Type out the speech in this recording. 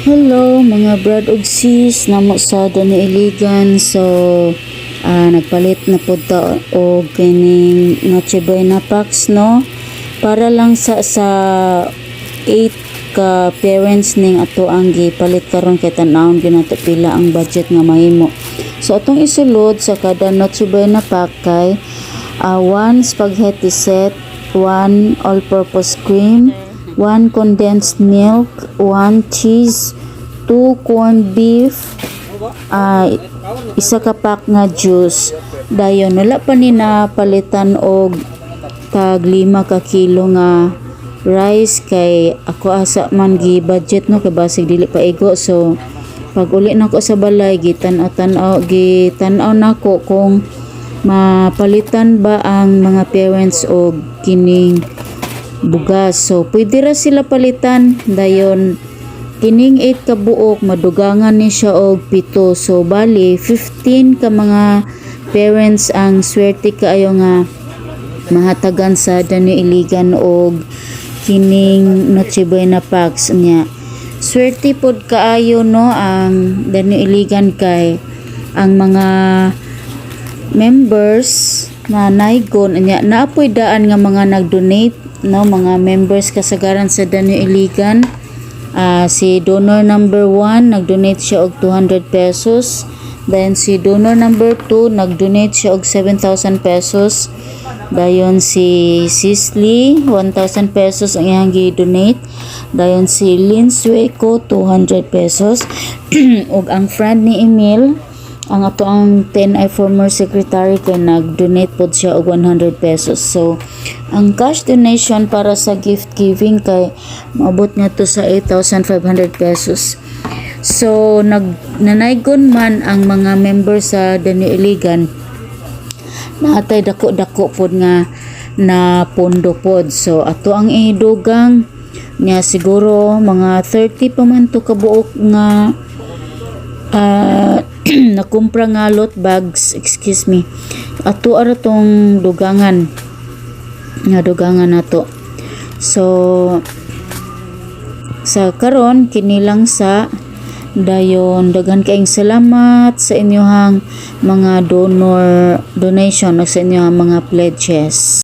Hello mga brad ug sis namo sa Danao Iligan. So nagpalit na pud ta og kining Noche Buena packs, no, para lang sa 8 ka parents ning ato ang gipalit karon kay tan-awon gyud nato pila ang budget nga mahimo. So atong isulod sa kada Noche Buena pack kay one spaghetti set, one all-purpose cream, one condensed milk, one cheese, two corned beef, isa ka pack nga juice. Dayon wala pa ni napalitan og tag 5 ka kilo nga rice kay ako asa man gi budget, no, kay basig dili pa igo. So pag uli nako sa balay, gitan-aw gitan-aw nako kung mapalitan ba ang mga parents og kining bugas. So pwede ra sila palitan. Dayon kining 8 ka buok, madugangan ni siya og 7. So bali 15 ka mga parents ang swerte kaayo nga mahatagan sa Danao Iligan og kining Noche Buena packs niya. Swerte pod kaayo, no, ang Danao Iligan kay ang mga members na naigon niya naapoy daan nga mga nag-donate, no, mga members kasagaran sa Danao Iligan. Si donor number 1, nag-donate siya og 200 pesos. Then si donor number 2, nag-donate siya og 7,000 pesos. Dayon si Sisley, 1,000 pesos ang iyang gi-donate. Dayon si Lynn Sueco, 200 pesos. Ug ang friend ni Emil, ang ato ang 10 ay former secretary kay nag-donate pod siya og 100 pesos. So, ang cash donation para sa gift giving kay maabot nga to sa 8,500 pesos. So, nag nanaygon man ang mga member sa Danao Iligan, naatay dako-dako pod nga na pondo pod. So, ato ang idugang niya siguro mga 30 pa man to kabuok nga nakumpra nga lot bags, excuse me, ato ara tong dugangan nga dugangan nato. So sa karon kini lang sa. Dayon daghan kaayong salamat sa inyong mga donor donation o sa inyong mga pledges.